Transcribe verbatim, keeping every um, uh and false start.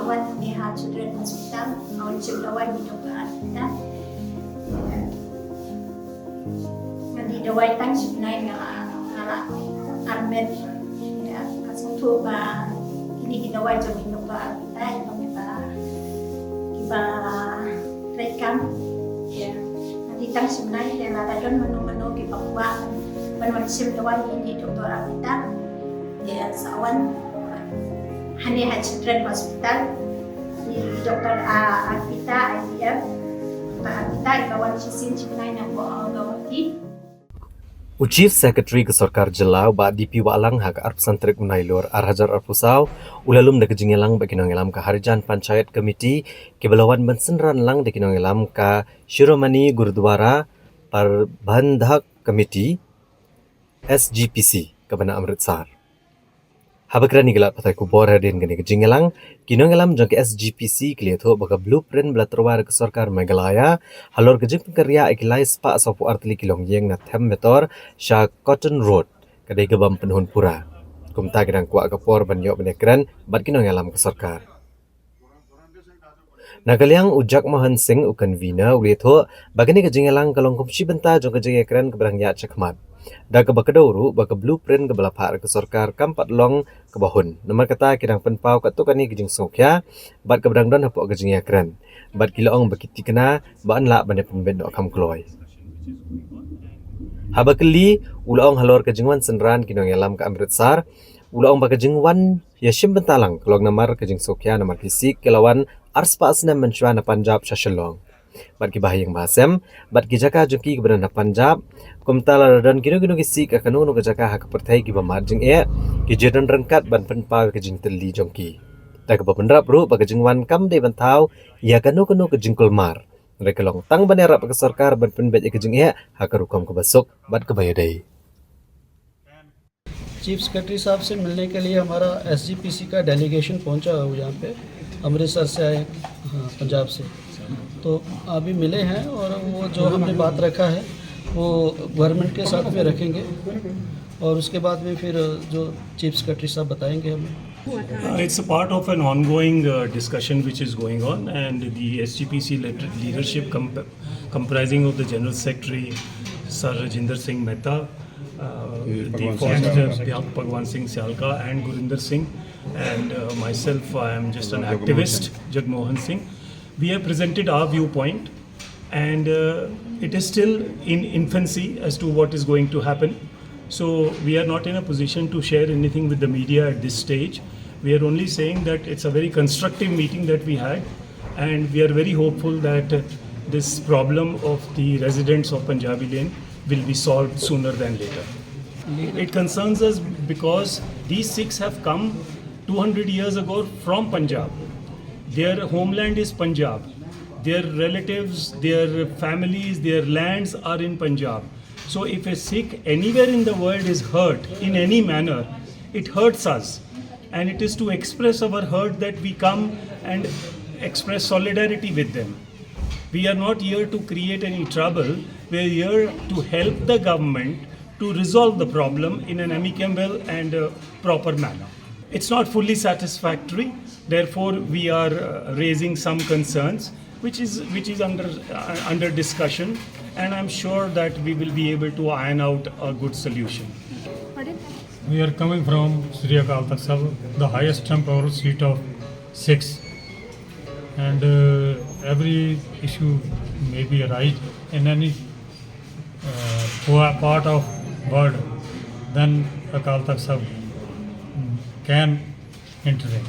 Wan hangne ha Children Hospital, nga wan shim dawai na i Doktor Arpita. Nga dih dawai tang shi bnai, nga la, nga la armet. Ïa, nga sngewthuh ba kine ki dawai jong i Doktor Arpita, ïa, kiba, kiba treikam. Ïa, nga dih tang shi bnai, ïa, lada don mano mano kiba kwah ban wan shim dawai na i Doktor Arpita, ïa, sa wan hangne ha Children Hospital. I Doktor, ah, Arpita, I V F. Doktor Arpita i la wan shisien shi bnai na, ah, Guwahati. U Chief Secretary ka Sorkar Jylla, u Bah D P Wahlang, ha ka arphew san tarik u Nailur ar hajar arphew saw, u la lum da ka jingïalang bad ki nongïalam ka Harijan Panchayat Committee, kiba la wan ban synran lang da ki nongïalam ka Shiromani Gurudwara Prabandhak Committee, S G P C, kaba na Amritsar. Haba kren ïa ki lad pathai khubor hadien kane ka jingïalang, ki nongïalam jong ka S G P C ki la ïathuh ba ka blueprint ba la tyrwa da ka Sorkar Meghalaya halor ka jingpynkynriah ïa ki lai spah sawphew ar tylli ki longïing na Them Metor sha Cotton Road ka dei kabym pynhun pura. Kumta ki dang kwah ka por ban ïoh ban ïakren bad ki nongïalam ka Sorkar. Na ka liang u Jagmohan Singh, u convener, u la ïathuh ba kane ka jingïalang ka long kum shi bynta jong ka jingïakren kaba dang ïaid shakhmat, da kaba kdew ruh ba ka blueprint kaba la phah da ka Sorkar kam pat long kaba hun. Namar kata ki dang pynpaw katto katne ka jingsngewkhia bad kaba dang don hapoh ka jingïakren, bad ki la ong ba ki thikna ba yn lah ban ïapynbeit noh kham kloi. Haba kylli, u la ong halor ka jingwan synran ki nongïalam ka Amritsar, u la ong ba ka jingwan ïashim bynta lang ka long namar ka jingsngewkhia namar ki Sikh ki la wan ar spah snem mynshuwa na Punjab sha Shillong, bad kiba ha ïing ba ha sem, bad ki jaka jong ki kiba don ha Punjab. Kumta lada don kino kino ki Sikh ha kano kano ka jaka ha ka pyrthei kiba mad jingeh, ki ju don ryngkat ban pynpaw ïa ka jingtylli jong ki. Da kaba bynrap ruh ba ka jingwan kam dei ban thaw ïa kano kano ka jingkulmar, hynrei ka long tang ban ïarap ïa ka Sorkar ban pynbeit ïa ka jingeh ha ka rukom kaba suk bad kaba ïadei. चीफ सेक्रेटरी साहब से मिलने के लिए हमारा एसजीपीसी का डेलीगेशन पहुंचा है यहाँ पे, अमृतसर से आए, हाँ, पंजाब से। तो अभी मिले हैं और वो जो हमने बात रखा है वो गवर्नमेंट के साथ में रखेंगे और उसके बाद में फिर जो चीफ सेक्रेटरी साहब बताएंगे हमें। Uh, it's a part of an ongoing uh, discussion which is going on, and the S G P C led- leadership, comp- comprising of the General Secretary, Sir Rajinder Singh Mehta, uh, the former Bhagwan Singh Syalka, and Gurinder Singh, and uh, myself, I am just an activist, Jagmohan Singh. We have presented our viewpoint, and uh, it is still in infancy as to what is going to happen. So we are not in a position to share anything with the media at this stage. We are only saying that it's a very constructive meeting that we had, and we are very hopeful that uh, this problem of the residents of Punjabi Lane will be solved sooner than later. It concerns us because these Sikhs have come two hundred years ago from Punjab. Their homeland is Punjab. Their relatives, their families, their lands are in Punjab. So if a Sikh anywhere in the world is hurt in any manner, it hurts us. And it is to express our hurt that we come and express solidarity with them. We are not here to create any trouble. We are here to help the government to resolve the problem in an amicable and uh, proper manner. It's not fully satisfactory. Therefore, we are uh, raising some concerns, which is which is under uh, under discussion, and I'm sure that we will be able to iron out a good solution. We are coming from Sri Akal Takht Sahib, the highest temporal seat of Sikhs, and uh, every issue may be arise in any uh, po- part of world, then Akal Takht Sahib can intervene.